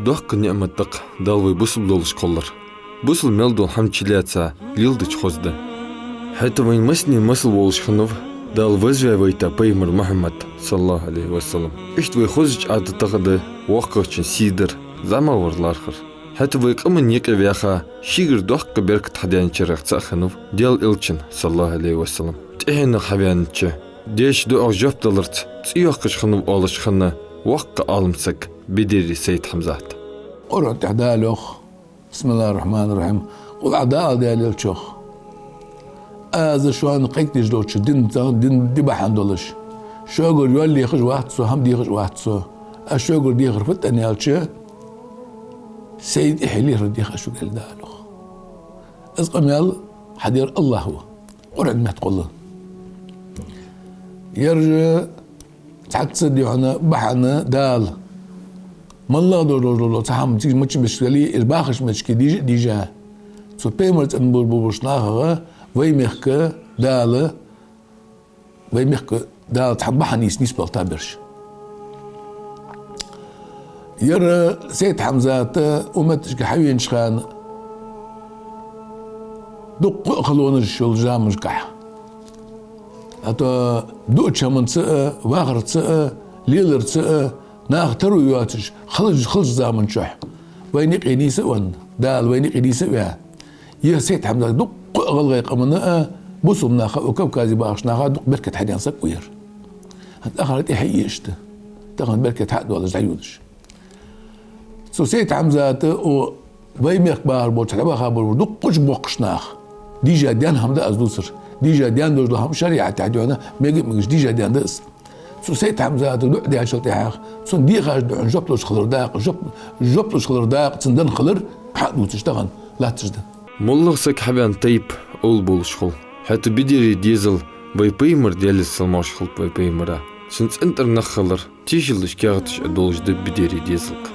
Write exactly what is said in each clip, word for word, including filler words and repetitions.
Доккха ниӀмат да-кх Дала вай бусалба долаш кхоллар. Бусалба мел дола хӀама чулоаца леладича хоза да. ХӀаьта вайна массане масал волаш хиннав Дала вазваь вайта пайхамар Мухьаммад, саллаллахӀу Ӏалайхи ва саллам. Иштта вай хозача Ӏадатех да воккхагӀчун сий дар, зӀамагӀвар лархӀар. ХӀаьта вай къаман юкъе ваьха, шийгара доккха беркат хьаденачарех цаӀ хиннав Даьла Элчан, саллаллахӀу Ӏалайхи ва саллам, тӀехьенах хьавенача, деча дуӀах жоп даларца цӀи йоаккхаш хиннав оалаш хинна воккха Ӏалам саг Бедери Сайд-Хьамзат. Къуръан тӀа Дала йоах: بسم الله الرحمن الرحيم. Къул Ӏа дӀаала Даьла Элчах: аз шоана кхайкадеш долча дина, дина ди бахьан долаш, шугара йоал дехаш вац со, хӀама дехаш вац со. Аз шугара дехар фуд аьлча, сай тӀехье лерхӀар дех аз шуга, аьлар Дала йоах. Из къамаьл хьадер АллахӀ ва, Къуръан меттахула. Ер цхьацца дехьа бахьан Дала, моллагӀа долаш дола цхьа хӀама цига мача беш вале, из бахаш мачке дийжа а дийжа, цу пайхамара цӀенбур бубуш нахагӀа вай мехка Дала, вай мехка Дала цхьа бахьан нийс, нийсбелта берш. Ер Сайд-Хьамзат укх метташка хьавенача хана дуккха а халонаш йолча заманашкахь, а то дуача хӀаманца а, вахарца а, леларца а наха таро йоацаш хала-, халача заман чухь вайна юкъе нийса а венна, Дала вайна юкъе нийса а ваь, ер Сайд-Хьамзат дуккха а гӀалгӀай къамана а, бусалба наха а, Кавказе бахача наха а дукха беркат хьаденна саг ва ер. ХӀанз ахар тӀехье а иштта, тахан беркат хьа а доалаш дӀайодаш. Цу Сайд-Хьамзата укх вай мехка бахар болча, дӀабаха болча дуккхача боккхача наха дийжа даьнна хӀама да аз дувцар. Дийжа даьнна долаш дола хӀама шариӀата тӀа дехьа мега а мегаш дийжа даьнна да из. Цу Сайд-Хьамзата дуӀа даьчул тӀехьагӀа цунна дехаш дола хӀама жоп луш хилар дакъа, жоп, жоп луш хилар дакъа, цунна денна хилар хьа а дувцаш тахан латташ да. МоллагӀа саг хьаваьнна тайпа овла болаш хул. ХӀаьта Бедерий дезал вай пайхамара, Даьлера салам-моаршал хилда вай пайхамара, цун цӀен тӀара нах хилар тешаллаш каьхаташ а долаш да Бедерий дезалга.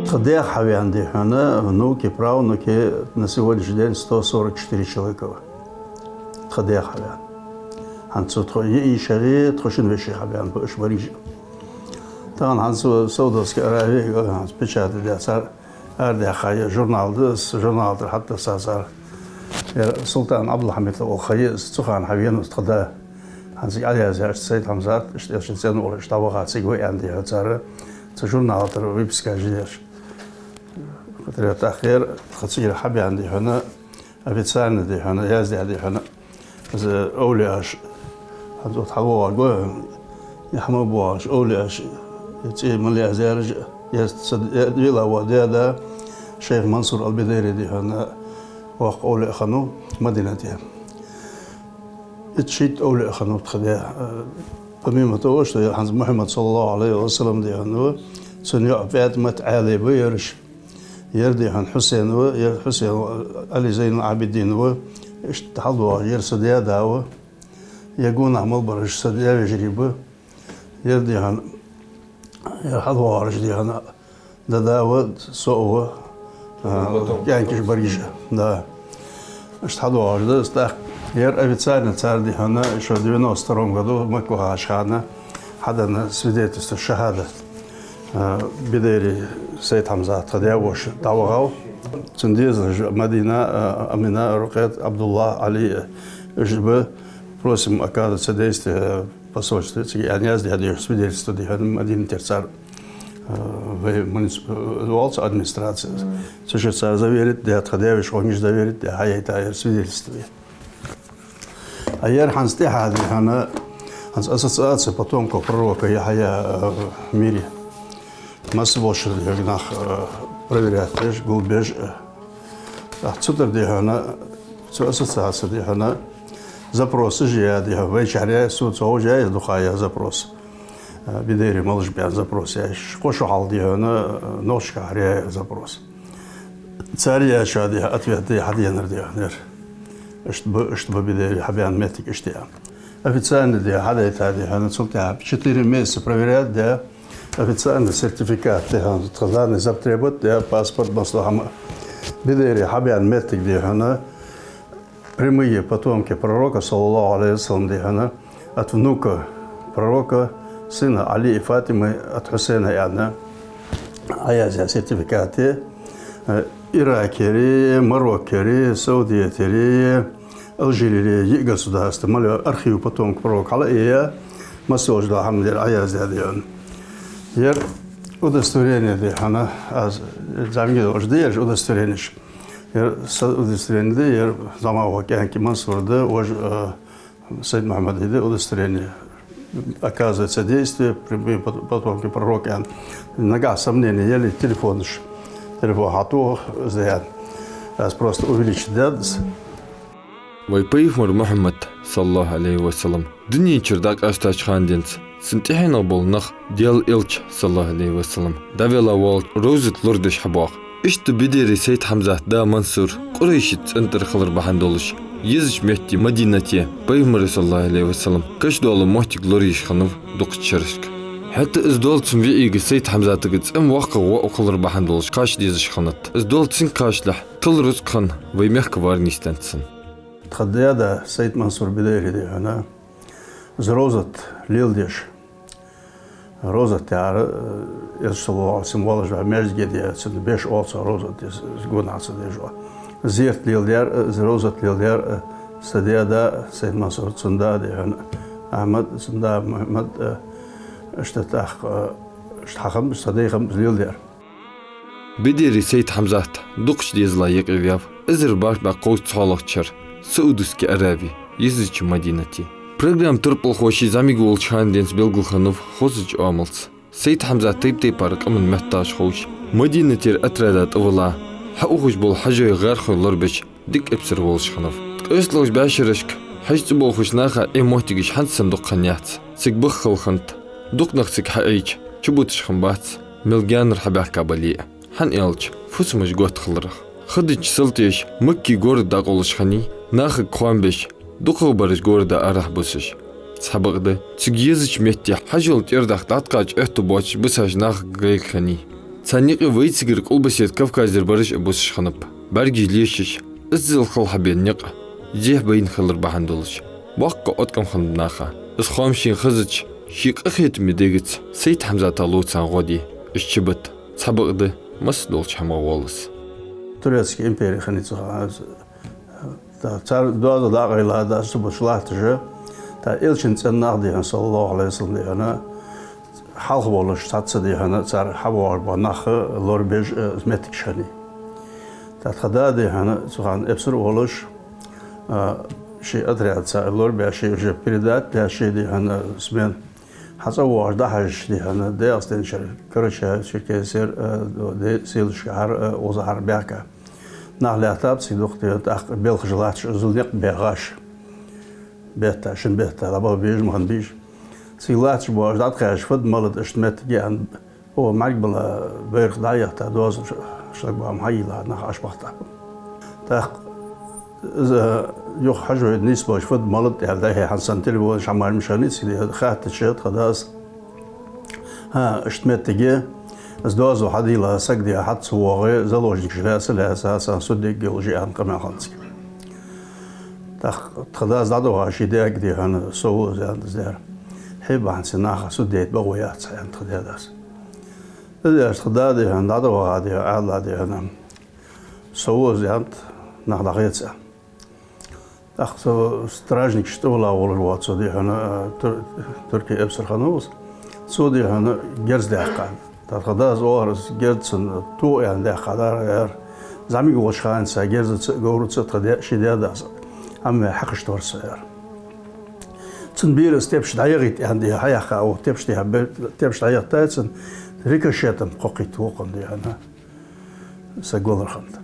Тха даьх хьавеана, дий хьона, внуки, правнуки на сегодняшний день сто сорок четыре человека ва. Тха даьх хьавеана. ХӀанз цу тха йиӀий, шерий, тха шин веший хьавеана ба уж берригаш. Тахан хӀанз цу Саудовски Аравии, хӀанз печати даь цар арадаьха я журнал да из, журнала тӀара хьатӀатесса цар. Ер Султан Ӏабдул-Хьамид оал ха я из, цу хана хьавена ва из тха да. ХӀанз цига Ӏоязъяь, иштта Сайд-Хьамзат, иштта Элчан цӀен вола, иштта дӀаваха цига ва аьнна, дий хьона, цар цу журнала тӀара выписка яь ераш. Хатар тӀаккха ер тха цигара хьабеана, дий хьона, официально, дий хьона, яздаь, дий хьона, из овлияаш, хӀанз цу тӀа хьавоагӀаш, хӀама боагӀаш овлияаш, цӀи мел яздаьраш, ер са вела вола даь-да, шейх Мансур ал-Бедери, дий хьона, воккха овлия хиннав Мадинате. Итт шийтта овлия хиннав тха даь. Помимо того, что ер хӀанз Мухьаммад, саллаллахӀу Ӏалайхи ва саллам, дий хьона, ва, цун йоӀ ПаьтӀамат, Ӏаьла ба ераш. Ер, дий хьона, Хьусен ва, ер Хьусен ва, Ӏали Зайнул-Ӏабидин ва, иштта хьалдоагӀаш, ер са даь-да ва, ер гонахьа мел бараш са даь-вежарий ба, ер, дий хьона, ер хьалдоагӀараш, дий хьона, да-да ва, со а ва, а, кӀаьнкаш, берригаш, да. Иштта хьалдоагӀаш да из тӀаккха. Ер официально цар, дий хьона, ещё в девяносто втором году Макка вахача хана хьаденна свидетельство шахӀадат. Э, Бедери Сайд-Хьамзат, тха даь-воша, дӀавахав. Цун дезалаш Мадина, э, Амина, Рукъет, Ӏабдуллахь, Ӏали, уж ба. Просим оказать содействие, э, посольстве, цига аьнна яздаь да ер свидетельство, дий хьона, Мадинатера цар, э, вай муници-, э, волча администраци. Цу чу цар заверить даь, тха даь-веший гӀонгаш заверить даь, хьаяйта ер свидетельство. А ер хӀанз тӀехьа, дий хьона, хӀанз ассоциация потомков пророка Яхья, э, в мире. Масса болча, дий хьона, нах, э, проверять деш, гулбеш, э. А цу тӀара, дий хьона, цу ассоциаци, дий хьона, запросаш я, дий хьона, вайчахьара я, со цу хьожа я, дукха я запрос. Э, Бедери малаш ба аьнна запрос я, кхо шу хьалха, дий хьона, э, нохчашкахьара я запрос. Цар яьча, дий хьона, ответ да хьаденар, дий хьона, ер. Иштта ба, иштта ба Бедери хьабеана моттиг, иштта я. Официально, дий хьона, хьадайта, дий хьона, цул тӀехьа четыре месяца проверять даь, официально сертификат, дий хьона, тха данные затребовать даь, паспорт, масса хӀама. Бедере хьабаьнна моттиг, дий хьона, прямые потомки пророка, саллаллаху алейхи ва саллям, дий хьона, от внука пророка, сына Али и Фатимы, от Хусейна, аьнна, Ӏояздаь сертификат я, э, Иракера, Мароккора, Саудиятера, Алжирера, йиъ государство, мел йола архив потомки пророка хьалъайя, массайолча дола хӀама дера Ӏояздаь, дий хьона. Ер удостоверени, дий хьона, аз зӀамига долаш дий ераш удостоверенеш. Ер са удостоверени да, ер зӀамагӀа кӀаьнка Мансура да, вож, э, Сайд-Мухьаммада да удостоверени. Оказывается, действие, при-, при-, потомки пророка, аьнна. Нагахь сомнени яле, телефонаш, телефон хьатоха, из да аьнна. Аз просто увеличить даьд из. Вай пайхамар Мухьаммад, саллаллаху алейхи ва саллям, дунен чура дӀакъоастача хана денз цун тӀехьенах бола нах Даьла элча, саллаллаху алейхи ва саллям, дӀавелла волча ровзата лорадеш хьабоагӀа. Иштта Бедере Сайд-Хьамзата да Мансур Къурайший цӀен тӀара хилар бахьан долаш, езача метте Мадинате пайхамара, саллаллаху алейхи ва саллям, кашдоала моттиг лораеш хиннав дукхача шерашка. ХӀаьта из дола цун виӀига Сайд-Хьамзатага цӀен воккхагӀа воӀ хилар бахьан долаш кхача дезаш хиннад. Из дола цунга кхачалехь, тала рузкъа хинна вай мехка вар нийсденнад цун. Тха даь-да Сайд-Мансур Бедери, дий хьона, из ровзат леладеш. Ровзат яхар, э, Элча, саллаллаху алейхи ва саллям, волаш вар маьждиге де, цунна беш оал цох ровзат, из, из гонахьа ца деш оал. Зерат леладаьр, э, из ровзат леладаьр, э, са даь-да Сайд-Мансур, цун да, дий хьона, Ахьмад, цун да Мухьаммад, э, иштта тӀаккха, э, иштта хьахам, са дай хам леладаьр. Бедери Сайд-Хьамзат дукхача дезала юкъе ваьв эзар бархӀ бӀаь кхузткъеи цхьоалагӀча шера Саудовски Аравии, езача Мадинате. Программа турпалхошта зӀамига волча хана денз белгал хиннав хозача оамалца. Сайд-Хьамзат тайп-тайпара къаман метташ ховш, Мадинатера отряда тӀавилла, хьаухаш бола хьажой, гӀаьрхой лорабеш, дика эпсар волаш хиннав. ТкъоасталгӀача бӀаьшерашка хьажцӀа болхаш наха Ӏе моттигаш хӀанз санна дукха хиннаяц. Цига баха хала хиннад. Дукха нах цига хьаайча, чубуташ хиннабац, мел гаьнара хьабаьхка бале а. ХӀана аьлча, фусамаш готта хиларах. Ха дича салтеш Маккий город дӀакъовлаш хиннай, нахага хоам беш, дукхагӀбараш города арахьа бусаш. Цхьабакъда, цига езача метте хьажол тӀера даха дӀатӀакхача аьттув боацаш бусаш нахага гӀайгӀа хиннай. Царна юкъе вайцигара Къулбаседа Кавказера бараш а бусаш хиннаб. БӀаргаш лешаш, иззал хала хьабена никъ зехьа байна хилар бахьан долаш, боккха Ӏоткъам хиннаб наха. Из хоам шийна хезача, ший къахетаме дегаца Сайд-Хьамзата лов царна гӀо де, уж чубита. Цхьабакъда, массадолча хӀамах воалл из. Турецкая импери хиннай цу хана. Та-, цар доазув дӀакъайла, дӀа ца буташ латташ, та Элчан цӀен нах, дий хьона, саллаллаху алейхи ва саллям, дий хьона, хьалха волаш цхьацца, дий хьона, цар хьабоагӀаш бола нах лорабеш, э, моттигаш хиннай. Та тха да, дий хьона, цу хана эпсар а волаш, э, ший отрядца лорабеш, ший уже передать даь, ший, дий хьона, смена хьацӀавоагӀаш дӀахьежача, дий хьона, ДегӀастенчара, Карачаево-Черкесера, э, де-, селашкахьара, э, укхазахьара баьхка нах лаьттаб цига дукха, дий хьона, тӀаккха белхаш латташ, иззал никъ баьхаш. Бетта, шин бетта, дӀабаха безаш ма хиннабий уж. Цига латташ боагӀаш дӀатӀакхаьчача, фу да, малад, иштта моттиг я аьнна, о, мӀаргбала байракх дӀа а яхийта, доазув ш-, шлагбаум хьайийлла, нах Ӏобахийтаб. ТӀаккха из юха хьажой нийсбелча, фу да, малад аьнна, дӀахьехьа, хӀанз санна телефонаш хьамаьрмаш хиннай цига, хаьттача тха дас: «ХӀа, иштта моттиг я, из доазув хьадийла, саг, дий хьона, хьа ца воагӀе, заложникаш лаьца, лаьца, царна суд ергйолаш я», аьнна къамаьл хиннад цига. ТӀаккха тха дас дӀадоагӀа ший даьга, дий хьона, со ва из, аьнна, из даьра. «Хье бахьанца наха суд яйта бакъо яц хьа», аьннад тха даь-дас. Из аьлча тха да, дий хьона, дӀадоагӀа, дий хьона, аьлар, дий хьона: «Со ва из», аьннад, нах дӀахеца. ТӀаккха цу стражникашта тӀавилла волаш вола цу, дий хьона, тур-, туркий эпсар хиннав из. Цо, дий хьона, герз даьккха. ТӀаккха тха дас оалар, из герз цунна тоха аьнна даьккха дар, аьлар. ЗӀамига волча хана денз герзаца а, говраца а тха даь-, ший даь-дас Ӏомаваь хьакхашта вар со, аьлар. Цунна бера из тепаш дӀаяхийта аьнна, дий хьона, хьаяьккха, укх тепаш тӀа бе-, тепаш дӀаяхийтай цунна, рикошетом кхокхийта вокхунна, дий хьона, саг валар хиннад.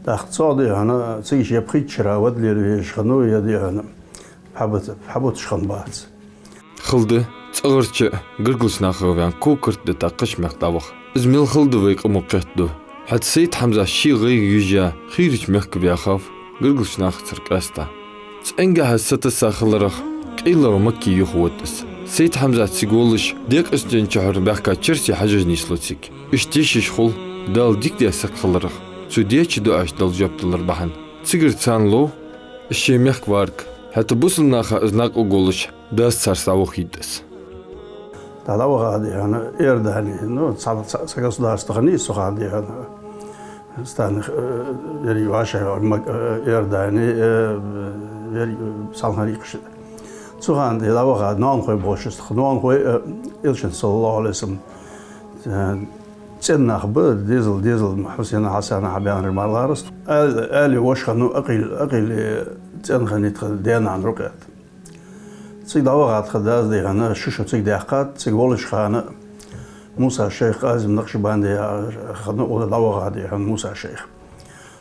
ТӀаккха цох, дий хьона, цига е пхийтта шера вадлера везаш хиннав, е, дий хьона, хьабут-, хьабуташ хиннабац. Хала да, цӀагӀарча а, гаргарча нахах а ваьнна, ков-карт дита кхыча мехка дӀаваха. Из мел хала да вай къамо кхетаду. ХӀаьта Сайд-Хьамза ший гӀайгӀа южа хийрача мехка ваьхав, гаргарча нахацара къаьста. ЦӀенгахьа сатесса хиларах, къайлагӀа Макке юхавода из. Сайд-Хьамза цига волаш, ДегӀастенчухьара баьхка черсий хьажой нийслу цига. Уж тешаш хул, Дала дика даь саг хиларах. цу деча дуӀашта дала жоп далар бахьан. Цигара царна лов из ший мехка варг. ХӀаьта бусалба наха из накъа гуллуш, дас царца дӀавахийта из. ДӀаваха, дий хьона, Иордане, ну, цхьа, цхьа, цхьа государство хиннай цу хана, дий хьона. Стан, э, еррига вӀашагӀ, Мак-, э, Иордане, э, еррига, э, цхьан хана юкъе. Цу хана, дий, дӀаваха, ноанахой болаш, ноанахой, э, Элчан, саллаллахӀу Ӏалайхи ва саллам, э, цӀен нах ба, дезал, дезал, Хьусена, Хьасана хьабаьннараш мара ларас. Али, Али воша хиннав Акъил, Акъила цӀен хиннай тха даь-нана Рукъет. Цига дӀаваха тха дас, дий хьона, ши шу цига даьккхад, цига волча хана Муса-шайх Къазим Накъшбанди яхаш хиннав, укхаза дӀаваха, дий хьона, Муса-шайх.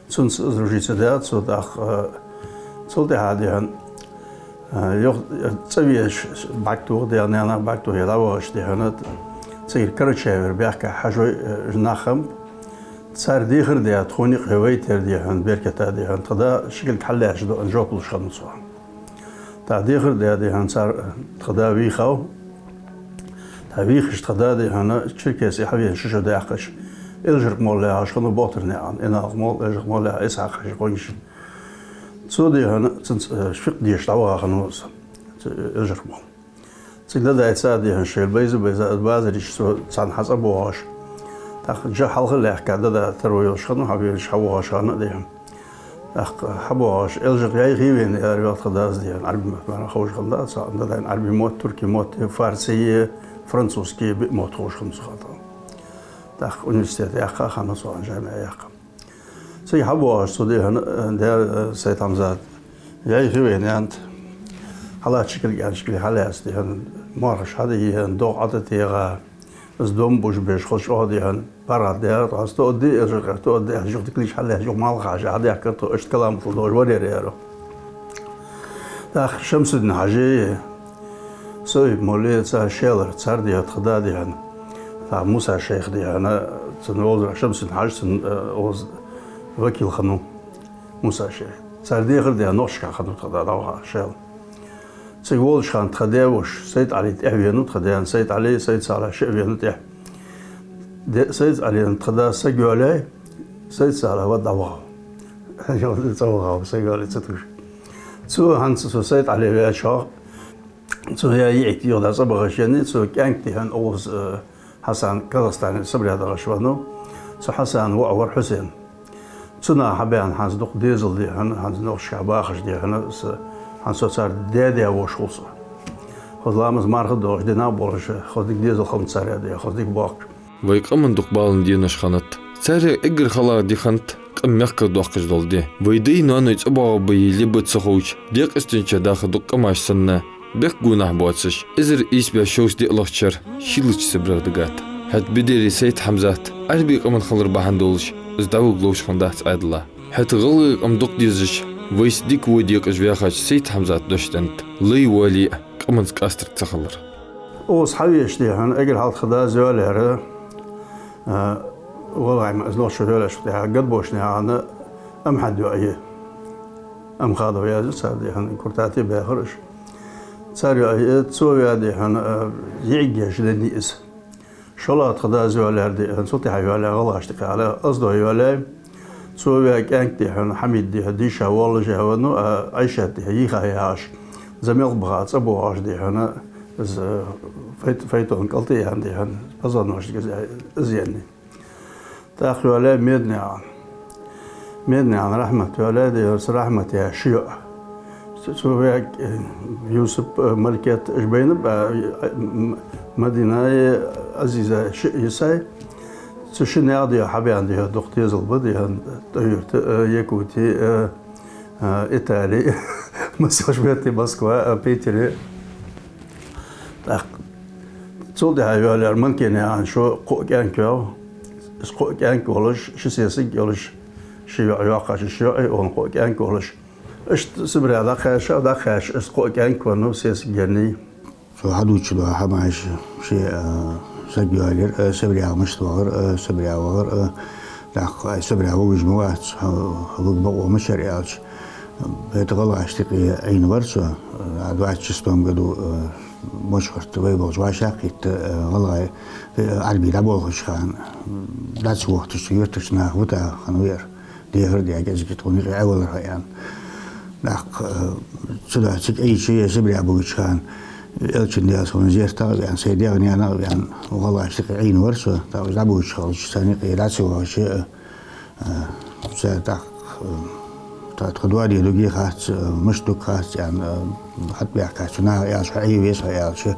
Цунца из ружица даьд цо, тӀаккха, э, цул тӀехьагӀа, дий хьона, э, йох-, э, цӀавеш бӀаргтоха, дий хьона, наьнах бӀаргтоха дӀавахача, дий хьона, цигара Карачаевера баьхка хьажой, э, нах хиннаб, цар дехар даьд тхона юкъе вайтар, дий хьона, берката, дий хьона, тха да ши кулг хьаллаьцача дуӀан жоп луш хиннав цо. ТӀаккха дехар даьд, дий хьона, цар, тха да вийхав. ТӀаккха вийхача тха да, дий хьона, Черкесий хьавена ши шу даьккхача, Эльжиркъ-молла яхаш хиннав Бохтарнаькъан, Инал-молла, Эльжиркъ-молла яхаш, Исхьакъ-хьажа къонгаш. Цо, дий хьона, цунца, э, фикъхӀ дешаш дӀаваха хиннав из, цу, э, Эльжиркъ-молла. Цига дадай цар, дий хьона, шоайла байза-байза, базар йича цо царна хьацӀабоагӀаш. ТӀаккха жа хьалха лаьхка дада таро йолаш хиннав, хьавенаш хьавоагӀаш хиннав, дий хьона. ТӀаккха хьабоагӀаш, Эльжиркъ яьхий вена, аьлар, йоах тха дас, дий хьона, Ӏарбий мотт мара ховш хиннад цунна, дадайна Ӏарбий мотт, туркий мотт, фарси, французский, биъ мотт ховш хиннав цу хана. ТӀаккха университет яьккха хиннав цо, жамиӀа яьккха. Цига хьабоагӀаш цо, дий хьона, э, даь, э, Сайд-Хьамзат, яьхий вена, аьннад, хьаллаьцача кулг, аьннача кулг хьаллаьца, дий хьона, моархаш хьадийя, догӀа ӀотӀатегӀа, из дом буш беш хоза чӀоагӀа, дий хьона, паргӀата даьр, тхо аз тоъадде, Эльжиркъера тоъадде, аьнна, жух дика лийча хьаллаьца, жух малха хьажа, хьадехкар тхо, иштта каламат дола вар яр, аьлар. ТӀаккха Шамсудин-хьажеи, Соип-моллеи цар шелар, цар, дий хьона, тха да, дий хьона, тха Муса-шайх, дий хьона, цун вовзар Шамсудин-хьажа, цун, э, вокал хиннав Муса-шайх. Цар дехар даь нохчашка хиннав тха да дӀаваха шелар. Цига волча хана тха даь-воша Сайд-Ӏали тӀехьа венав, тха даь-нана Сайд-Ӏали, Сайд-Салахь шиъ венав тӀехьа. Де-, Сайд-Ӏалена тха да саг йоалаяьй, Сайд-Салахь вад дӀавахав. ЦӀавахав, саг йоалаяь ца туш. Цо хӀанз цу Сайд-Ӏали ваьча хьо, цо яь йиӀиг юха дӀа цӀабахаш еннай, цо кӀаьнк, дий хьона, укхаза, э, Хьасан Казахстане Сибре дахаш веннав. Цу Хьасана воӀ вар Хьусен. Цунах хьабаьнна хӀанз дукха дезал, дий хьона, хӀанз нохчашка бахаш, дий хьона, с-, хӀанз со цар даь-даь-воша хул со. Хоза ламаз-марха а доахаш, динах а болаш, хоза дика дезал хиннаб цар, дий хьона, хоза дика бохкаш. Вай къаман дукха бала денаш хиннад. Царех эггара халагӀа ди хиннад къам мехках доаккхаш дола ди. Вай даьй-ноаной цӀабоагӀа ба е ле ба ца ховча, декъастенча даха дукха къамаш санна, бехк гонахьа боацаш, эзар ийс бӀаь шовзткъеи диълагӀча шера шийлача Сибрех дигад. ХӀаьта Бедерий Сайд-Хьамзат Ӏарбий къаман хилар бахьан долаш, из дӀавига ловш хиннадац Ӏаьдала. ХӀаьта гӀалгӀай къам дукха дезаш, вайца дика-во декъаш ваьхача Сайд-Хьамзата дош деннад: лай воале а, къаманца къастарг ца хилар. Укхаза хьавеача, дий хьона, эггара хьалха тха дас йоалаяьр, а, гӀалгӀай ма-, из нохчо йоалаеш тӀехьа Гадбошнаькъан Амхьад йоӀ я. Амхадов яздеш цар, дий хьона, Куртате баьхар уж. Цар йоӀ я, цо ваь, дий хьона, а, йиӀиг еш деннай из. ШоллагӀа тха дас йоалаяьр, дий хьона, цул тӀехьа йоалаяь гӀалгӀашта юкъе, Оздой йоалаяьй. Цо ваь кӀаьнк, дий хьона, Хьамид, дий хьона, дийша воаллаш а веннав, а Ӏайшат, дий хьона, йийха яхаш, замелх баха цӀабоагӀаш, дий хьона, из, э, файт-, файтон кӀалтӀе а яьнна, дий хьона, позвоночник из, из еннай. ТӀаккха йоалаяьй Меданаькъан. Меданаькъан Рахьмат йоалаяьй, дий хьона, цу Рахьмата ши йоӀ. Цу, цу ваь, э, Юсуп, э, Маликет, уж байна, э, э, м-, Мадинаи Азизаи шиъ йисай. Цу шиннех, дий хьона, хьабаьнна, дий хьона, дукха дезал ба, дий хьона, ТӀой-Юрта, э, Якути, э, э, Итали, Москва, Москва, э, Питере. ТӀаккха цул тӀехьа йоалаяьр Манкенаькъан шо кхо кӀаьнк йоагӀа. Из кхо кӀаьнк волаш, ши сесаг йолаш, ши йоӀ йоаккхаш, ши йоӀ, укхун кхо кӀаьнк волаш. Иштта Сибре дӀакхаьча, дӀакхаьча, из кхо кӀаьнк веннав, сесаг еннай. Цо хьадувцаш дола хӀамаш, ший, а, саг йоалаяьр, а, Сибре мишта вахар, а, Сибре вахар, а, тӀаккха, ай, Сибре вугаш ма вац, хьо, хьо вуга бокъо ма яр аьлча. ХӀаьта гӀалгӀашта юкъе Ӏийна вар цо, а, двадцать шестом году, а, Мочкъий-Юрта вай болча вӀашагӀкхийтта, а, гӀалгӀай, а, Ӏарбий дӀаболхача хана, дӀа ца вохийташ, юртарча наха вита хиннав ер. Дехар де, кӀезига тхона юкъе Ӏовалар хьо, аьнна. ТӀаккха, э, цудухьа цига Ӏийча, ер Сибре бугача хана, Элчан, Даьла салам-моаршал хилда цунна, веана, сай дегӀа наьна а веана, гӀалгӀашта юкъе Ӏийна вар со, тӀаккха уж дӀабугача хана, царна юкъе дӀа ца воагӀача, э, э, цар тӀаккха, э, тха, тха доаде дуге хац, э, мишта ду-кх хац, аьнна, э, хьатӀабаьхкача, наха аьлча, хьо Ӏе веза хьо аьлча,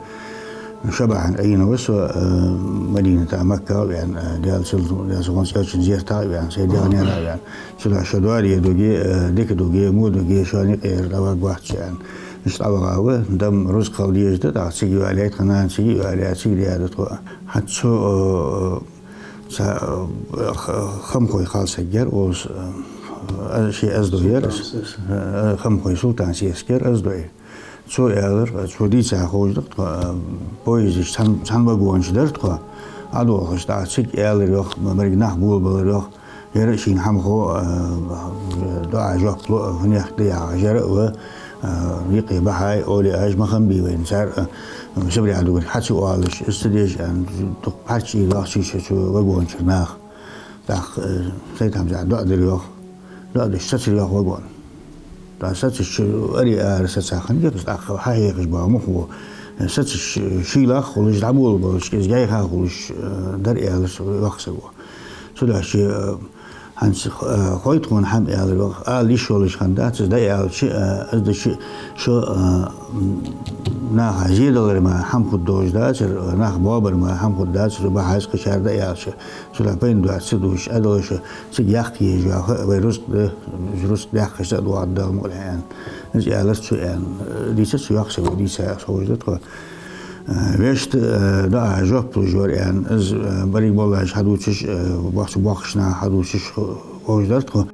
шо бахьан Ӏийна ва со, э, Мадината, Макка а веана, э, Даьла сал-, Даьла салам-моаршал хилда цунна, зерата а веана, сай дегӀа наьна а веана. Цудухьа шо доаде дуге, э, дика дуге, во дуге, шоана юкъера дӀаваргвац со, аьнна. Иштта дӀаваха ва, дам, рузкъа хила дезаш да, тӀаккха цига йоалаяй тха нана, цига йоалаяй, цига даьд тхо. ХӀанз цу, э, э, цхьа, э, х-, хамхой кхалсаг яр, оз, э, э, ший Оздой яр, Султан-Сеск. Э, хамхой Султан-Сеск яр, Оздой. Цо аьлар, цо дийца ховш да-кх тхо, э, поезда чу цхьан, цхьан вагона чу дар тхо. ДӀадолхаш, тӀаккха цига аьлар йоах, м-, морг нах болабалар йоах, ер а шийна хӀама хов, э, дуӀа-жоп лу, хӀанех да яхаш, ер а ва, э, юкъе бахьай, овлияаш ма хиннабий вайна цар, э, Сибре дугарг хьа ца оалаш, из ца деш, аьнна, дукха пхьарчий доахкаш цу вагона чура нах. ТӀаккха, э, Сайд-Хьамзата дуӀа дир йоах. ДуӀа деш сецар йоах вагон. ТӀаккха сецача, аре ара сеца хиннай-кх из, тӀаккха хьахьехаш бола мух ва. Сецача, шийла хулаш, дӀаболабалча, кӀезига яйха хулаш, э, дар, аьлар йоах саго. Цудухьа, э, хӀанз, э, хой тхона хӀама, аьлар йоах, ала йиш йолаш хиннадац из, дӀааьлча, э, из дича, шо, э, м, наха зе далар мара хӀама хургдолаш дацар, нах боабар мара хӀама хургдацар, бахьа из кхычар дӀааьлча. Цудухьа пайда доацар ца дувцаш, Ӏадала шо цига яккха еза йоах, вай рузкъа да, рузкъа даьккхача цӀа а доагӀаргда Дала мукъалехь, аьнна. Из аьлар цо, аьнна, дийцар цо йоах саго, дийца ховш да тхо. Э, вешта, э, дуӀа-жоп луш вар, аьнна, из, э, берригаш моллаша хьадувцаш, э, боккхий-боккхий наха хьадувцаш ховш дар тхо.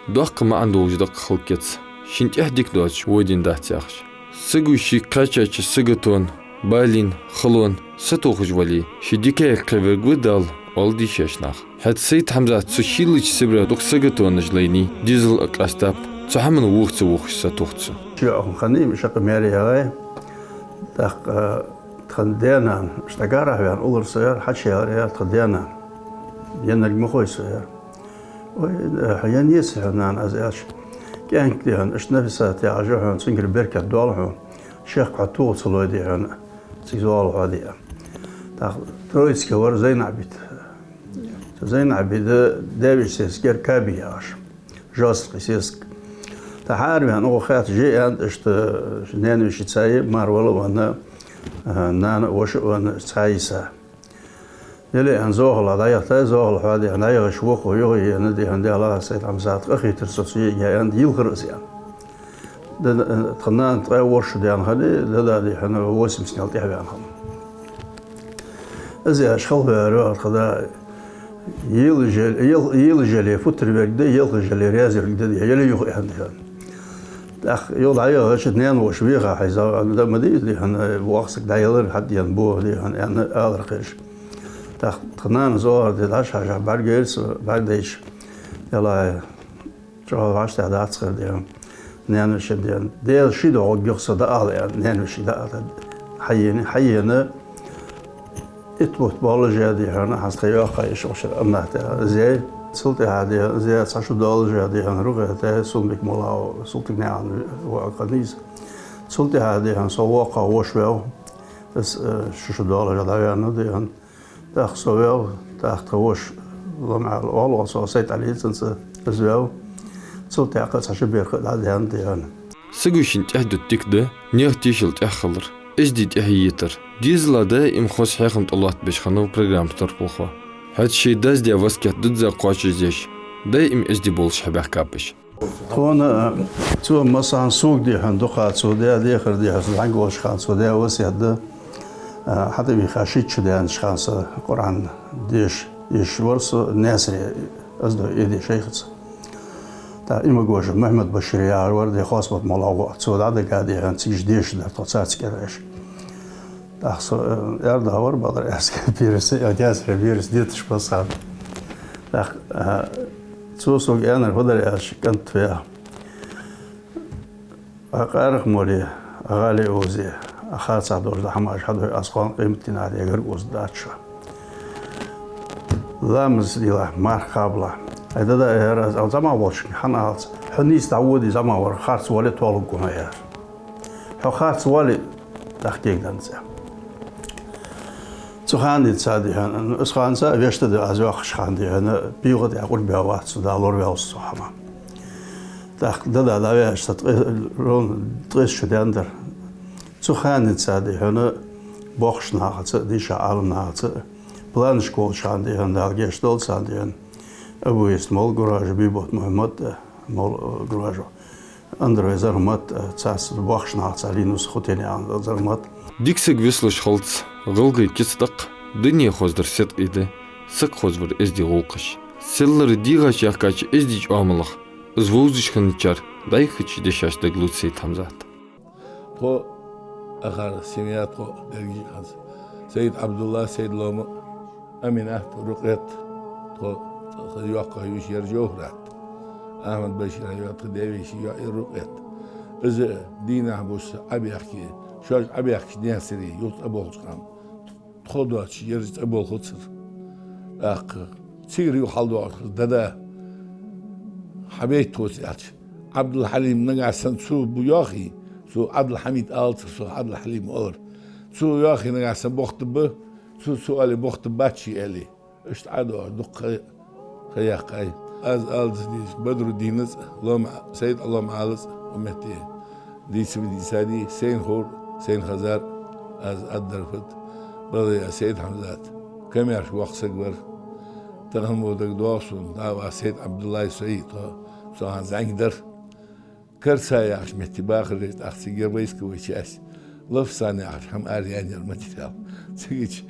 Доккха маӀан долаш да-кх хала кица, шийна тӀехьа дика доацаш водийна дац яхаш. Саго ше кхаьчача саготон, балийна, халон сатохаш вале, ше дикагӀа кхеверг ва Дала, оал дийшача наха. ХӀаьта Сайд-Хьамзата цу шийлача Сибре дукха саготонаш лайнай, дезал а къаьстаб, цу хӀаман воха ца вохаш сатох цо. Ши а хиннай-м шаккха маьре ягӀай. ТӀаккха, э, тха даь-нана, иштта гаргара веана уллув со яр, хьачуяьлар яр тха даь-нана. Еннарг ма хой со яр. Ой, э, хьо енна еций хьона, нана, аз аьлча, кӀаьнк, дий хьона, иштта Нафисат яхаш я хьона, цунгара беркат доал хьона, шех хьо тоха ца лой, дий хьона, цига зоагӀалахьа, дий хьона. ТӀаккха Троицке вар Зайнабита. Цу Зайнабита даь-веший сесаг яр Каби яхаш, Жоастаркхий сесаг. ТӀаккха хьаараваьнна, укхо хаьттача, жи аьннад, иштта наьна-веший цхьа я, марвала а венна, э, нана а, воша а венна, цхьа йиса. Яле, аьнна, зоахалахьа дӀаяхийтай, зоахалахьа, дий хьона, дӀаяхача вокхо юхаена, дий хьона, дела Сайд-Хьамзата къахийтар со цу йиӀига, аьнна, йилхар из, аьнна. Д-, д-, тха нана ткъаь ворхӀ шу даьнна хиннай, д-, д-, дий хьона, восемьдесят нел тӀехьа ваьнна хиннав. Из аьлча, халхаваьв тха да, йийлаш яле, йийл-, йийлаш яле путаргверг да, йилхаш яле раьза верг да, дий хьона, яле юха, аьннад, дий хьона. ТӀаккха юха дӀаяхача, наьна-воша веха хьийзав, аьнна, да ма дий из, дий хьона, воккха саг дӀаялар, хьатӀадена боху, дий хьона, аьнна, алар кхераш. ТӀаккха тха нанас оагӀорде дӀахьежа бӀаргайайра со, бӀаргадайча, яле, чӀоагӀа вӀаштӀехьа дац хир, дий хьона, наьна-вешийна, дий хьона. Дела ший догӀа гӀоргья-кх со, дӀаала, аьнна, наьна-вешийга дӀаала. Хьаена, хьаена, итт бутт болаш а, дий хьона, хӀанз тха йоккхагӀа йиш йолча Амината зӀа. Цул тӀехьа, дий хьона, зӀа цхьа шу долаш а, дий хьона, Рукъета, Сунбик-моллагӀа, Султыгнаькъан воӀа къа я из. Цул тӀехьа, дий хьона, со воккхагӀа воша ваьв. Из, э, ши шу долаш а дӀаваьннав, дий хьона. ТӀаккха со ваьв, тӀаккха тха воша, ламӀал оал-кх цох, СайтӀалий цунца, из ваьв. Цул тӀехьагӀа цхьа шу беркат дӀадаьннад, дий хьона. Саго шийна тӀехьа дутаргда, наьха тешал тӀехьа хилар, эздий тӀехьа йитар. Дезала даим хоза хьехам тӀалоаттабеш хиннав программа тӀара вахар. ХӀаьта шоай дас даь васкет дизза кхоачашдеш, даим эздий болаш хьабаьхкаб уж. Тхона, э, цо массанахьа сога, дий хьона, дукха цо даь дехар, дий хьона, со зӀамига волча хана цо даь васкет да, э, хьатӀавийха шийтта шу даьннача хана са Къуръан деша йиш вар со Наьсаре, Оздой Эдий шайхаца. ТӀаккха Имагожев Мухьмад-Башир яхар вар, дий хьона, Хасбат-моллагӀа воӀ, цо дӀадигад, дий хьона, цига деша дар тхо царца кӀира Ӏеш. ТӀаккха со, э, аьрда вар, бакъдар аьлча, бераца, э, Наьсаре бераца детташ массанахьа. ТӀаккха, э, цо сога аьннар фу дар аьлча, кӀант, ве, Ӏа къаракъ ма вале, Ӏа гӀали а вовзе, Ӏа харцахьа долаш дола хӀамаш хьадой, аз кхоана къематдийнахьа гарга озаргдац шо. Ламаз дилахь, марха кхабалахь, Ай, дада, яхар аз, зӀамагӀа волчунга хӀана оалац: хьо нийса дӀаводе, зӀамагӀа вар, харц воале, толургва хьо, яхар. Хьо харц воале, тӀаккха кегадаьннадац. Цу хана денз, цу дийнахьа, ну, из ханца вешта да аз йоаккхача хана дийнахьа, пхи ди тӀа къурбаьнна вац со, Дала лораваьв со цу хана. ТӀаккха дада дӀаваьлча, са ткъе, ровно ткъеста шу даьннадар. Цу хана денз, цу дийнахьа, боккхийча нахаца, дийша Ӏаламнахаца, планашка волча хана дийнахьа, Дала гешт долда царна, дийнахьа, Абу-Йисов Молгуража, Бийбот Мухьмад, Мол-, Гуража, Андре Зармат, царца боккхийча нахаца, Линус Хутени Андре Зармат. Дика саг вислуш хилац гӀалгӀай кица тӀаккха, дуне хозадар седкъий да, саг хозавар эздий гӀулакхаш. Селлара дегӀаца яхкача эздийча оамалах из вовзаш хинначар дӀайхача дешаш дагалоац Сайд-Хьамзата. Тхо, ахар семья тхо, берригаш хӀанз: Сайд-Ӏабдулла, Сайд-Лома, Аминат, Рукъет, тхо, тха йоккха йиша яр Жовхьарат, Ахьмад-Башира йоӀ, тха даь-веший йоӀ яр Рукъет. Из дийнахьа-бус Ӏобаьхке, шоаш Ӏобаьхкача денз цари юха цӀаболхача хана тхо доацаш ераш цӀаболхацар. ТӀаккха цигара юха хьалдоагӀаш хилар дада: «Хьабайта тхоца», аьлча, Ӏабдул-Хьалим нагахьа санна цо бу йоахе, цо Ӏабдул-Хьамид алацар, цо Ӏабдул-Хьалим оалар. Цо йоахе нагахьа санна бохтаб, цо, цо оале бохтабац ше, аьле. Иштта ӀодоагӀаш дукха ха яьккхай. Аз ала дезаш Бадруддинаца, Лома, Сайд-Лома Ӏалаца укх метте дийца ма дийцадий, сайна ховр, сайна хезар, аз Ӏаддар фат, бале а Сайд-Хьамзат камаьрша воккха саг вар. Тахан мо дагадоагӀа сона, дӀа а ваха Сайд-Ӏабдуллай со йиъ тхо, со хӀанз зӀамига дар. Карца яхача метте бахар деш, тӀаккха цига яр войсковой часть, лафсан яхаш хӀама араяьннаяр материал. Цигача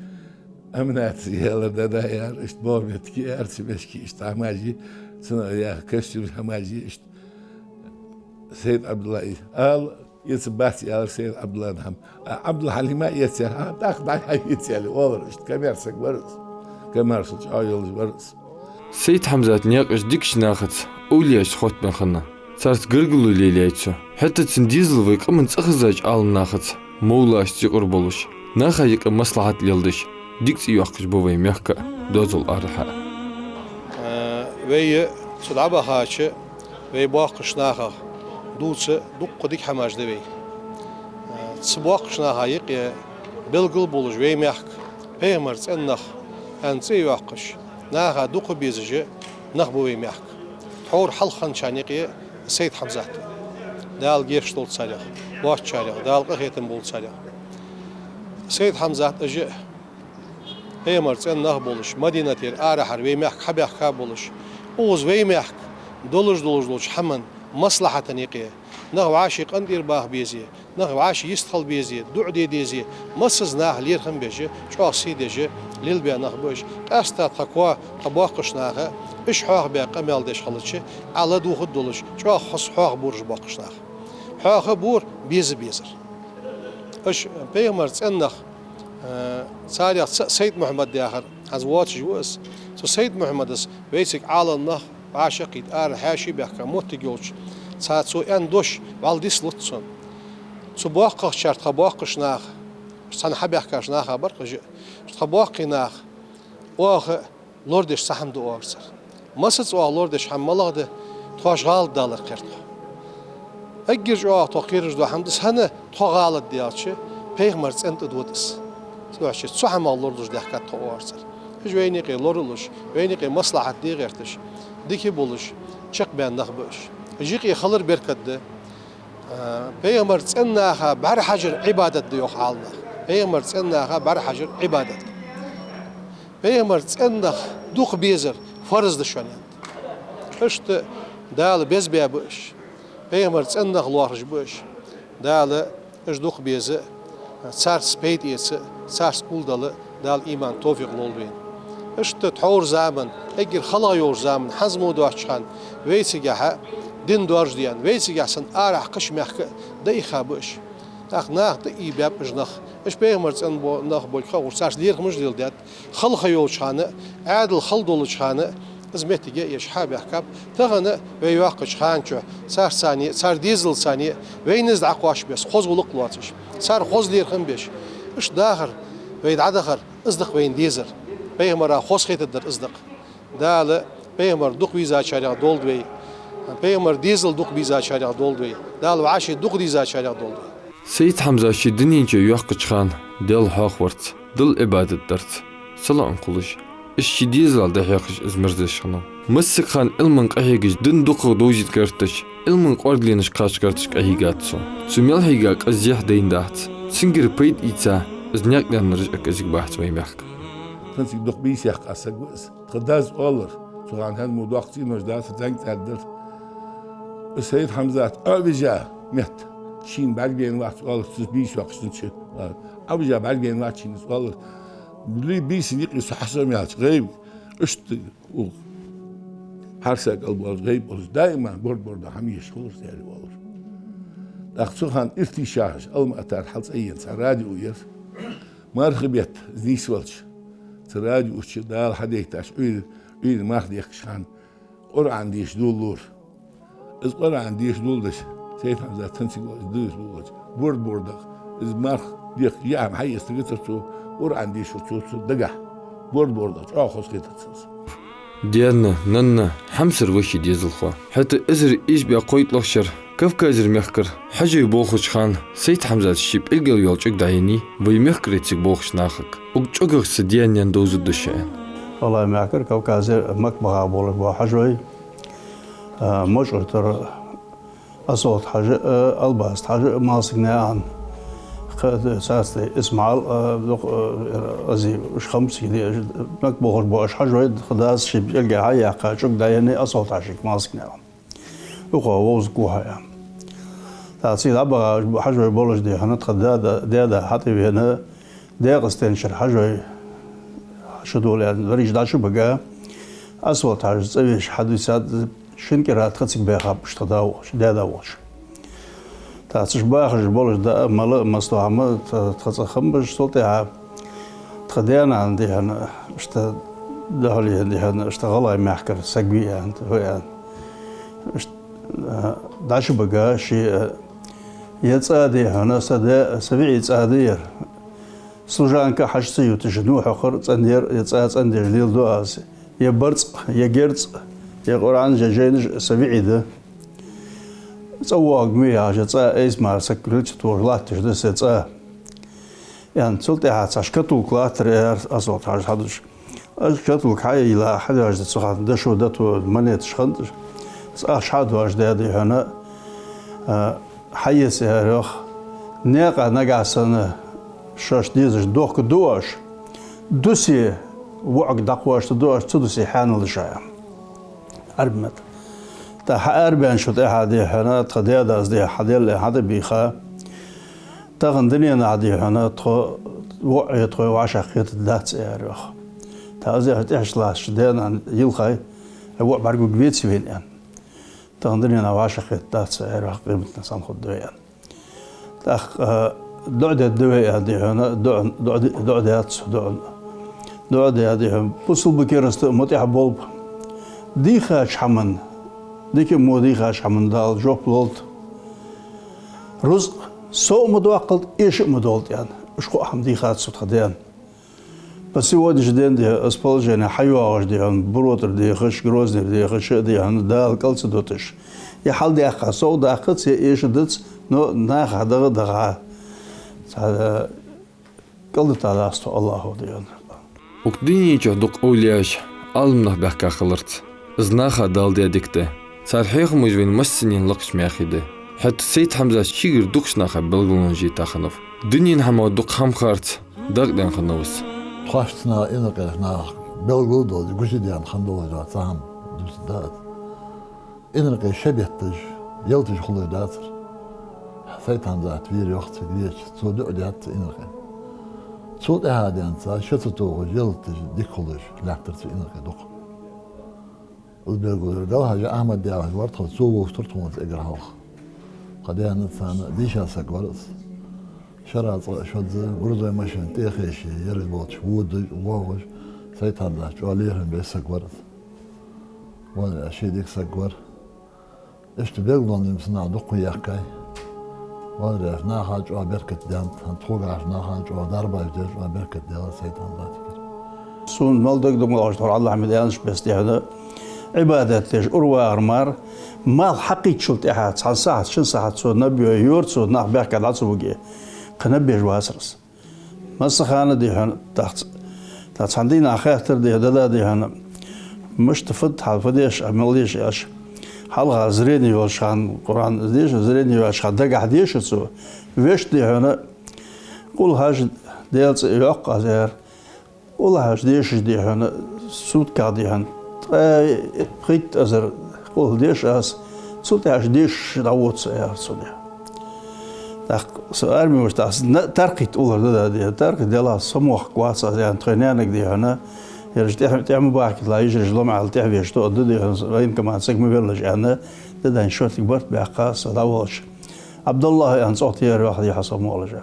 Аминатас аьлар, дада, яхар, иштта боагӀа моттиг яр, цу мешке иштта хӀамаш я, цунах яха костюмаш, хӀамаш я, иштта. Сайд-Ӏабдуллай ала эцаргбац, аьлар Сайд-Ӏабдуллайна хӀама. А Ӏабдул-Хьалима эцар, хӀа, тӀаккха дӀа-хьа эца, аьле, оалар, иштта камаьрша саг вар из. Камаьршал чӀоагӀа йолаш вар из. Сайд-Хьамзата наькъаш дикача нахаца, овлияашца хоттабенна хиннай. Царца гаргало лелаяьй цо. ХӀаьта цун дезал вай къаман цӀихезача Ӏаламнахаца, мовлашца юкъера болаш, наха юкъе маслахьат леладеш, дика цӀи йоаккхаш ба вай мехка а, доазол арахьа а. Э, вай цу дӀабахача, вай боккхийча нахах дувца дукха дика хӀамаш да вай. Э, цу боккхийча наха юкъе белгала болаш вай мехка пайхамара цӀен нах аьнна цӀи йоаккхаш, наха дукха безаш нах ба вай мехка. Тхьовра хьалха хинначарна юкъе Сайд-Хьамзат, Дала гешт долда царех, боацачарех, Дала къахетам болба царех. Сайд-Хьамзат, уж пайхамара цӀен нах болаш, Мадинатера арахьара вай мехка хьабаьхка болаш, укхаза вай мехка долаш долаш долча хӀаман маслахьата юкъе, нах вӀаший къинтӀера баха безе, нах вӀаший йистхила безе, дуӀа де дезе, массаза наха лерхӀам беш, чӀоагӀа сий деш лелабаь нах ба уж. Къаьстта тха коа, тха боккхийча наха, уж хьоахабаь къамаьл деш хилча, Ӏа ладувгӀаргдолаш, чӀоагӀа хоза хьоахабора уж боккхийча наха. Хьоахабора, беза безар. Уж пайхамара цӀен нах, э, царех цаӀ Сайд-Мухьаммад яхар, хӀанз воацаш ва из. Цу Сайд-Мухьаммадас вайцига Ӏаламнах вӀашагӀкхийтта, ара хьаьший баьхка моттиг йолча, цхьа цо аьнна дош вӀалла дицлуц сона. Цу боккхагӀчар тха боккхийча наха, цхьана хьабаьхкача наха бар-кх уж, тха боккхий нах, оаха лорадеш цхьа хӀама да, оалар цар. Массаза оаха лорадеш хӀама малагӀа да? Тхоаш гӀалат далар кхер тхо. Эггара чӀоагӀа тхо кхераш дола хӀама да из, хӀана тхо гӀалат даьлча, пайхамара цӀен тӀадода из. Цудухьа цу хӀамах лоралуш даьхкад тхо, оалар цар. Уж вайна юкъе лоралуш, вайна юкъе маслахьат де гӀерташ, дика болаш, чакхбаьнна нах ба уж. Уж юкъе хилар беркат да. А, пайхамара цӀен наха бӀарахьажар Ӏибадат да, йоах Ӏаламнаха. Пайхамара цӀен наха бӀарахьажар Ӏибадат. Пайхамара цӀен нах дукха безар фарз да шоана, аьннад. Иштта Дала безбаь ба уж. Пайхамара цӀен нах лоархӀаш ба уж. Дала уж дукха беза, царца пайда эца, царца кулдала Дала иман, товфикъ лолда вайна. Иштта тхьовра заман, эггара халагӀа йолча заман, хӀанз мо доацача хана, вайцигахьа дин доаржадаьнна, вайцигахьа санна арахьа кхыча мехка а дӀаихха ба уж. ТӀаккха наха тӀаийбаьб уж нах. Уж пайхамара цӀен бо-, нах болга хагӀар, царца лерхӀамаш леладаьд. Хала ха йолча хана, Ӏаьдал хала долча хана, из моттиг а еш хьабаьхкаб. Тахан вай йоаккхача хана чу царца цхьана, цар дезалца цхьана, вайна из дӀакхоачаш беса, хоза гӀулакх лоацаш, цар хоза лерхӀам беш. Иштта дахар, вай дӀадахар, из да-кх вайна дезар. Пайхамара хоза хетаргдар из да-кх. Дала Пайхамар дукха везачарех долда вай. Пайхамара дезал дукха безачарех долда вай. Дала вӀаший дукха дезачарех долда вай. Сайд-Хьамзат ше дунен чу йоаккхача хана Даьла хьоахаварца, Далла Ӏибадат дарца салаӀам хулаш, из ший дезала дӀахьехаш из мерзаш хиннав. Массахана Ӏилман къахьегаш, дин дукхагӀа довзийта гӀерташ, Ӏилман кӀоаргаленаш кхача гӀерташ къахьийгад цо. Цу мел хьийга къаза дайна дац. Цунгара пайда ийца, из никъ даьннараш а кӀезига бац вай мехка. Тхона цига дукха бийса яьккха саг ва из. Тха дас оалар, цу хана хӀанз мо доккха цӀенош дац, зӀамига цӀа дар. Из Сайд-Хьамзат Ӏовижа метта шийна бӀаргавайна вац оалар, цу бийса йоаккхача хана чу. Ӏовижа бӀаргавайна вац шийна из оалар. Лий бийсан юкъе со хьасомаяьлча гӀайба, иштта у хьарса кӀал болаш гӀайба болаш, даима борд-борда хӀама еш хулар цаьрга оалар. ТӀаккха цу хана иртий шахьаш Алма-Атара хьалцӀаена цхьа радио яр. Марха бетта из нийсвелча, цу радио чу Дала хьадайташ Ӏуйра, Ӏуйра марха дехкаш хана Къуръан деша долалора. Из Къуръан деша доладеш, Сайд-Хьамзат тӀа цига из дувца лулача, борд-бордах, из марха дехка яхьам хьаэцаргацар цо, Къуръан дешар цо, цу дагахь. Борд-бордах чӀоагӀа хоза хетар цунна. Даьна, нанна, хьамсара вай ший дезалхо. ХӀаьта эзар ийс бӀаь кхойтталагӀча шера Кавказера мехкара Хьажой болхача хана Сайд-Хьамзата ший пӀелгал йола чӀуг дӀаеннай вай мехкарий цига болхача нахага. Укх чӀугах са даь-наьна довзаргда шоана. ГӀалгӀай мехкара Кавказера Макка баха болаш бола Хьажой, а, МочкъойтӀара Асолт-Хьажа а, Албаст-Хьажа а, Малсаг-наькъан Кха-, царца тӀа ИсмаӀал а, дукха, а, Азий, уж хамсаг де, Макка болхаш бола Хьажой, тха дас ший пӀелгал хьаяьккха чӀуг дӀаеннай Асолт-Хьажийга Малсаг-наькъан. Укхо вовзаргва хьо, аьнна. ТӀаккха цига дӀабаха Хьажой болаш, дий хьона, тха даь-да, даь-да хьатӀавена, Даькъастенчара Хьажой, шадолаяь, вариш дӀачубига, Асфальт-Хьажа цӀавеш хьадувцад, шин кӀира тха цига баьхаб уж, тха да волча, даь-да волча. ТӀаккха цу чу бахаш болаш даа, мала а, массадола хӀама а тха, тха цӀагӀа хиннаб уж, цул тӀехьагӀа тха даь-нана, дий хьона, иштта духьале, дий хьона, иштта гӀалгӀай мехкара саг вий, аьнна, вай, аьнна. Иштта, а, дӀачубига ший, а, ер цӀа, дий хьона, са даь, са виӀий цӀа да ер. Служанка хьажа ца юташ, ну хьокхар цӀенъяр, ер цӀа цӀендеш леладу аз. Е барзкъа, е герзкъа, е Къуръан, е жайнаш са виӀий да. ЦӀавоагӀаргма яхаш, ер цӀа айса мара саг лаьца тохаш латташ да са цӀа. Аьнна, цул тӀехьагӀа цхьа шкатулка латтар, аьлар Асфальт-Хьажас хьадувцаш. Из шкатулка хьайийлла, хьадоажадаь цу хана дошо, дото, монеташ хиннад уж. Ахча хьадоажадаь, дий хьона, а, хьаэца, аьлар йоах, наькъа нагахьа санна шоашта дезаш дохка дуаш, дусе воӀага дӀакхоачашде дуаш, цу дусе хьаьнал да шо, аьнна. Арабаьннаб. ТӀаккха хьаарабаьнначул тӀехьагӀа, дий хьона, тха даь-дас, дий хьона, хьаделле хьатӀабийха. Тахан дуненахьа, дий хьона, тхо воӀ а тхоай вӀашагӀкхетаргдац, аьлар йоах. ТӀаккха из аьлча тӀехьашка латтача даь-нана йилхай, хьай воӀ бӀаргагургвеций вайна, аьнна. Тахан дуненахьа вӀашагӀкхетаргдац, аьлар йоах, къематдийнахьа сенна хургда вай, аьнна. ТӀаккха, а, дуӀа дергда вай, аьнна, дий хьона, дуӀа, дуӀа де-, дуӀа даьд цо, дуӀа. ДуӀа даьд, дий хьона, бусалба, кераста а ма тӀехьа болба. Дийхача хӀаман, дика а во дийхача хӀаман Дала жоп лолда. Рузкъа сов а ма доаккхалда, эша а ма долда, аьнна. Уж кхо хӀама дийхад цо тха даьна. По сегодняшний день, дий хьона, из положени хьайоагӀаш, дий хьона, Буро тӀара дехаш, Грознера дехаш а, дий хьона, Дала кӀал ца дуташ, е хьалдаьккха сов даккхац, е эша дац, но наха дагӀа а дагӀа, цхьа, э, кӀалдита дац тхо АллахӀа, дий хьона. Укх дунен чу дукха овлияаш, Ӏаламнах баьхка хиларца, из наха Дала даь дика да. Цар хьехамаш вайна массанена лакхача маьхе да. ХӀаьта Сайд-Хьамзат шийгара дукхача наха белгалонаш йита хиннав. Дунен хӀамах дукха хӀама харца дакъа даьнна хиннав из. Тхоашта наха, инаркъерча наха белгала долаш, гучадаьнна хинна долаш да цхьа хӀама, дувцаргда аз. Инаркъе ше бетташ, ялаташ хулаш дацар. Сайд-Хьамзат вийра йоах цига леташ, цо дуӀа даьд цу инаркъе. Цул тӀехьагӀа денз ше ца тохаш, ялаташ дика хулаш лаьттар цу инаркъе дукха. Из белгалвер Далхьажа Ахьмад яхаш вар тха, цо вовзийтар тхона цу эггара хьалха. Тха даьна, царна дийша саг вар из. Шера цкъа а шозза, грузовой машина тӀа хеше, ераш болча водаш, воагӀаш, Сайд-Хьамзат чӀоагӀа лерхӀам беш саг вар из. Валлахьи, ше дика саг вар. Иштта белгалонаш цу наха дукха яьккхай. Валлахьи, наха чӀоагӀа беркат даьннад, хӀанз тхогахьа наха чӀоагӀа дарбаш даь, чӀоагӀа беркат даьлар Сайд-Хьамзатагара. Сона мел дагадоагӀаш тхона Ӏабдул-Хьамида аьннача бесса, дий хьона, Ӏибадат деш ура вагӀар мара, малх хьакхийттачул тӀехьагӀа цхьан сахьат, шин сахьат цо наб йой, йора цо, нах баьхкаб дӀа ца вуге, кхы наб еш вацар из. Масса хана, дий хьона, тӀаккха ц-, тӀаккха цхьан дийнахьа хаьттар, дий хьона, дада, дий хьона, мишта, фуд хьал, фу деш, а мел деш, аьлча, хьалха зрени йолча хана, Къуръан деша, зрени йолча хана дагахьа деша цо, вешта, дий хьона, къулхьаш, Даьла цӀи йоаккх аз, аьлар. Къулхьаш дешаш, дий хьона, сутках, дий хьона, ткъаь пхийтта эзар къулхьа деша аз, цул тӀехьагӀа дешаш дӀавода со, аьлар цо, дий хьона. ТӀаккха со арме вахача, тӀаккха со на-, таьркхийтта уллар, дада, дий хьона, таьркхийтта, Даьла, со мохк вац аз, аьнна, тхоай наьнага, дий хьона, ераш тӀехьа, тӀехьа ма бахкийта, ла йижараш ломхьал тӀехьа веш то, да, дий хьона, военкомат саг ма веллаш, аьнна, дада, шортига барт баьккха со дӀаволча. Ӏабдаллахь, аьнна, цӀогӀа тӀера ваха, дий хьона, со молажа.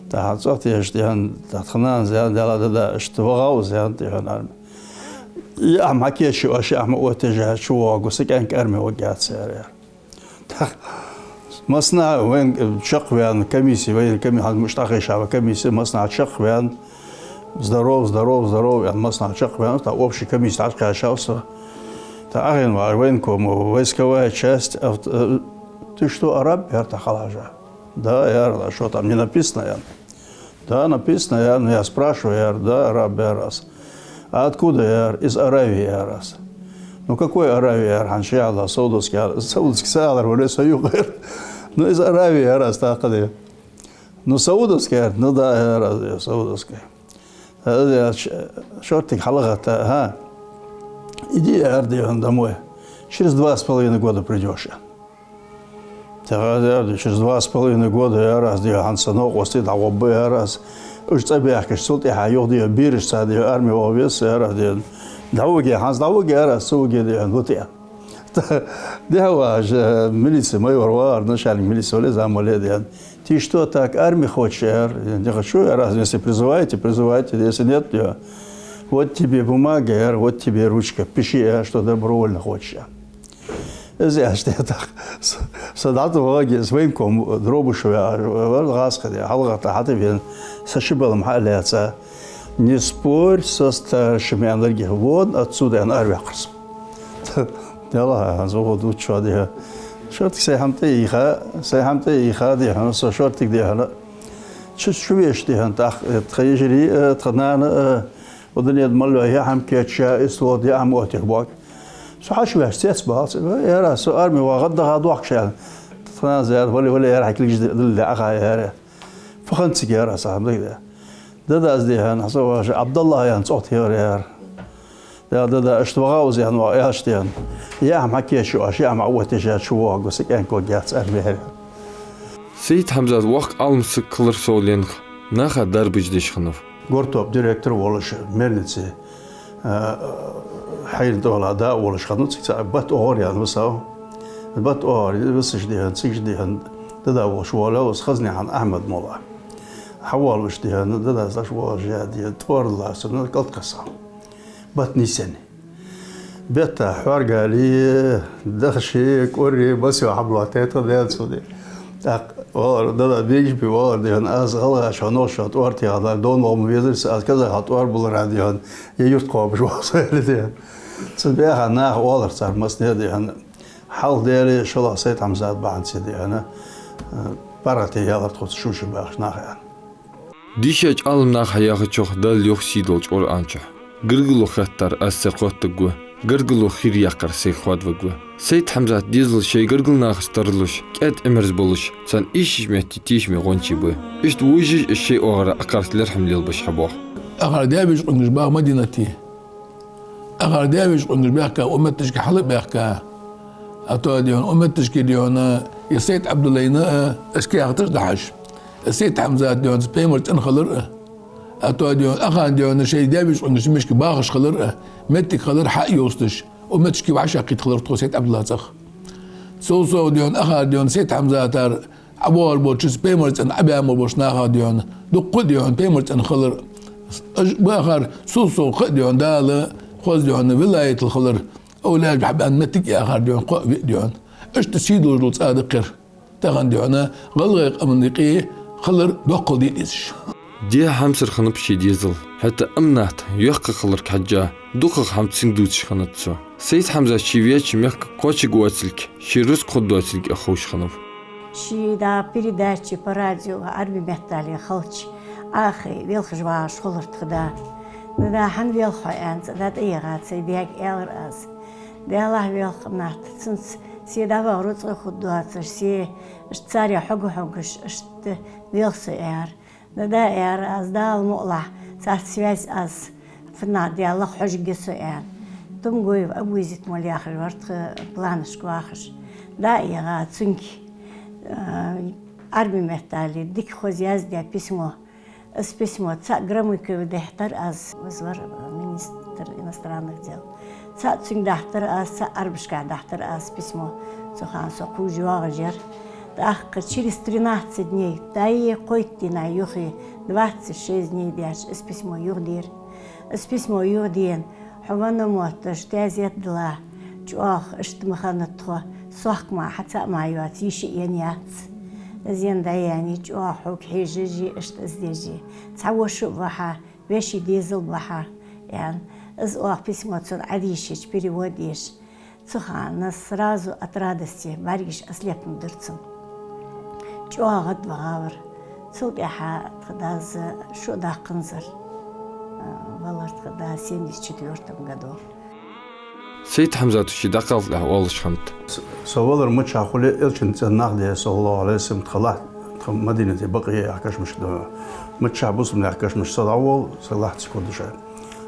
ТӀаккха цӀогӀа тӀера, дий хьона, тӀаккха нана, аьнна, Даьла, дада, иштта вагӀа из, аьнна, дий хьона, арме. Яа хӀама хьакийчъе, оаш яа хӀама оттаеш чувоагӀаргва, са кӀаьнк арме варгьяц, аьлар, аьлар. ТӀаккха массанахьа вайна чакхваьнна комисси, вайна коми-, хьан муш тӀакхийша ва комисси, массанахьа чакхваьнна, здоров, здоров, здоров, аьнна, массанахьа чакхваьнна, тӀаккха общий комисси тӀакхийшав со. ТӀаккха Ӏохайна ва военкомо, войсковая часть, авт-, э, ты что, араб, аьлар тӀаккха хьалхашка. Да, аьлар, а что там, не написано, аьнна. Да, написано, аьлар, ну, я спрашиваю, аьлар, да, араб, аьлар аз. А откуда, аьлар, из Аравии, аьлар аз. Ну, какой Аравии, аьлар, хьан ши аьлар, Саудовский, аьлар, Саудовский са аьлар, вале, со юкъ, аьлар. Ну, из Аравии, аьлар аз, тӀаккха, дий. Ну, Саудовский, аьлар, ну да, аьлар аз, дий, Саудовский. Э, я ч-, шортига хьалгӀатта, ага. Иди, аьлар, дий хьона, домой. Через два с половиной года придёшь. ТӀаккха, аьлар, дий, через два с половиной года, аьлар аз, дий хьона, хьан са новкъостий дӀагӀоргба, аьлар аз. Уж цӀабаьхкача, цул тӀехьагӀа юха, дий хьона, берашца, дий хьона, арме ваха веза со, аьлар аз, дий хьона. ДӀавига, хӀанз дӀавига, аьлар аз, ца виге, дий хьона, вита, аьнна. ТӀаккха дехьа вагӀаш, э, милици майор вар, начальник милиции вале, зам вале, дий хьона. Ты что, так армии хочешь, аьлар? Не хочу, аьлар аз, если призываете, призывайте, если нет, то вот тебе бумага, аьлар, вот тебе ручка, пиши, аьлар, что добровольно хочешь, аьлар. Из аьлча, тӀаккха со, со дӀатӀавоагӀе, из военком Дробышев вар, гӀазкхи, дий хьона, хьалгӀатта хьатӀавена, са ши балам хьа а лаьца. Не спорь со старшими, аьнна, ларгех, вон отсюда, аьнна, араваьккхар со. Даьла, хӀанз ваха дувцаш ва, дий хьона. Шортига сай хӀама тӀайийха, сай хӀама тӀайийха, дий хьона, со шортига, дий хьона. Чу, чу веш, дий хьона, тӀаккха, э, тха йижарий, э, тха нана, э, укх дунен тӀа мел йола яа хӀама кийчъяь, истол яа хӀама оттаеш боаг. Со хьачувеча цецбаьлар, аьлар аз, со арме вагӀа гӀаддаха дохкаш, аьнна. Тха нанас аьлар, вале, вале, аьлар, хьа кулгаш дилла, Ӏоха, аьлар. Фу хиннад цига, аьлар аз, хӀама дагадоагӀа. Дадас, дий хьона, хьа со вагӀаш, Ӏабдаллахь, аьнна, цӀогӀа тӀера, аьлар. Даьла, дада, иштта вагӀа из, аьнна, вагӀа, аьлча, дий хьона. Яа хӀама хьакийчъе, оаш яа хӀама Ӏооттаеш чувоагӀаргва, са кӀаьнк варгьяц, аьнна, вехар. Сайд-Хьамзат воккха Ӏалам саг хилар совленах, наха дарба деш хиннав. Гортоп директор волаш, мельници, а, хьайна тӀа вала да волаш хиннав, цига цхьа бат оагӀор яьнна висав. Бат оагӀор висача, дий хьона, цига, дий хьона, дада волаш волав из, Хазнехьан Ахьмад-молла. Хьавоалавеш, дий хьона, дадас дӀачувоалаш, дий хьона, тӀоара лаьца, ну, кӀалтӀа кхессав. Бат нийсъеннай. Бетта хьоаргали, дахаши, кӀури, массе хӀама лоаттадаьд тха даьна цунна. ТӀаккха валар, дада, бегаш бий, валар, дий хьона, аз гӀалгӀашта, нохчашта тӀоара техад аьлар, дов ваха ма везар со, аз казахашта тӀоара биллар, дий хьона, е юрт кхобаш вола со, аьлар, дий хьона. Цу баьха наха оалар цар массане, дий хьона, хьалха Даьлеи шоллагӀа Сайд-Хьамзата бахьанца, дий хьона, паргӀата ялар тхоца шу-шу бахаш наха, аьнна. Дийшача Ӏаламнаха яхачох, Далла юха сий долча Къуръан чу: «Гаргало хаттар аз ца кхоттаргва, гаргало хир яккхар сайга хоадаваргва». Сайд-Хьамзата дезал шоай гаргара нахаца тарлуш, кӀаьда Ӏимерза болаш, царна эшача метте тешаме гӀончий ба. Иштта вожаш а шоай оагӀорахьа Ӏокхарца лерхӀам лелабеш хьабоагӀа. Ӏохар даь-веший къонгаш баха Мадинате. Ӏохар даь-веший къонгаш баьхка, укх метташка хьал а баьхка. А то, дий хьона, укх метташка, дий хьона, из Сайд-Ӏабдуллайна а, из каьхаташ а дахьаш, из Сайд-Хьамзат, дий хьона, цу пайхамара цӀен хилар а. А то, дий хьона, Ӏохан, дий хьона, шоай даь-веший къонгашта мишка бахаш хилар а, меттиг хилар хьа а йовцаш, укх метташка вӀашагӀкхийтта хилар тхо Сайд-Ӏабдуллай цӀагӀа. Цул совгӀа, дий хьона, Ӏохар, дий хьона, Сайд-Хьамзатара ӀобоагӀаргболча, цу пайхамара цӀен Ӏобаьнна болча наха, дий хьона, дуккха а, дий хьона, пайхамара цӀен хилар. Уж ба Ӏохар, цул совгӀа кхы а, дий хьона, Дала хоза, дий хьона, вилаятал хилар, овлияаш хьабаьнна меттиг а я Ӏохар, дий хьона, кхоъ-виъ, дий хьона. Иштта сий долаш дола цӀа да-кх ер. Тахан, дий хьона, гӀалгӀай къаман юкъе хилар доккхал дийна дезаш. Дехьа хьамсара хиннаб ший дезал, хӀаьта аманат йоккха хиларга хьежжа, дукхагӀа хӀама цунга дувцаш хиннад цо. Сайд-Хьамзат ше ваьча мехка кхоачаргвоацилга, ший рузкъа хургдоацилга а ховш хиннав. Ше да передаче по радио Ӏарбий меттала хилча, Ӏохайна велхаш вагӀаш хулар тха да. Дада, хӀана велх хьо, аьнна, цу да тӀаягӀа цу даьга аьлар аз. Даьллахь, велх, аманат, цунца се дӀавахар рузкъа хургдоацаш, се иштта царех хьогаш-хьогаш иштта велх со, аьлар. Дада, аьлар аз, Дала мукъалахь, царца связь аз фуннагӀа даьллахь, хьожаргья со, аьнна. Тумгоев Абузит молла яхаш вар тха планашка вахаш. ДӀаяхар цунга, а, Ӏарбий меттала дика-хоза яздаь письмо. Из письмо цаӀ Громыкове дахьийтар аз, из вар министр иностранных дел. ЦаӀ цунга дахьийтар аз, цаӀ Ӏарбашка дахьийтар аз письмо. Цу хана со кхувш йоагӀаш яр. ТӀаккха через тринадцать дней, даи кхойтта дийнахьа юхе, двадцать шесть дней даьлча, из письмо юхадера. Из письмо юхадена, хьо венна мотташ, таьзет дилла, чӀоагӀа иштта ма хиннад тхо, сохка мара хьа цаӀ мара йоаца йиша а енна яц. Из енна дӀаяьннай, чӀоагӀа хьога хьежаш а, иштта из деш а. Цхьа воша а ва хьа, веший дезал а ба хьа, аьнна. Из оаха письмо цунна Ӏодийшача, перевод еш. Цу хана сразу от радости бӀаргаш ослепнув дар цун. ЧӀоагӀа гӀадвахавар. Цул тӀехьа тха дас шо даккханзар, а, валар тха да семьдесят четвёртом году. Сайд-Хьамзата ше дӀакхалхалехь оалаш хиннад: Со валар мичахьа хуле а, Элчан цӀен нах де, саллаллахӀу Ӏалайхи ва саллам, тха лахь-, тха Мадинате Бакъиъ яхача кашамашка да. Мичахьа бусалба наьха кашамаш са дӀаволла, са лахьца кхувргда ше.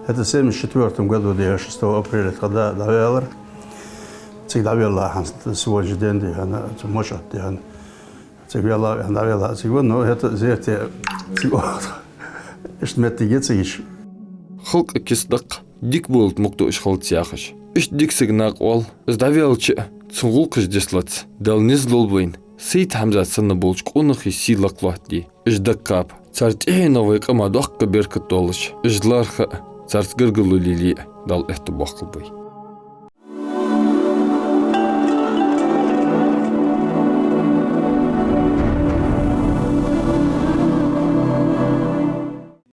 ХӀаьта семьдесят четвёртом году де, шестого апреля тха да дӀаваьлар. Цига дӀавелла хӀанз, сегодняшний день дий хьона, цу моча тӀа дий хьона. Цига велла, дӀавелла цига ва, но хӀаьта зерате цига оаха. Иштта моттиг я цига йиш. Халкъа кица даккха дика болат мукъа дуаш хилац яхаш. Иштта дика саг накъа оал, из дӀаваьлча а, цун гӀулакхаш дицлац, Дала низ лулба вайна, Сайд-Хьамзат санна болча къонахий сий лакхлоаттаде. Уж дага кхаба, цар тӀехьенах вай къаман доккха беркат долаш, уж лархӀа а, царца гаргало лелае а Дала аьттув боаккхалба вай.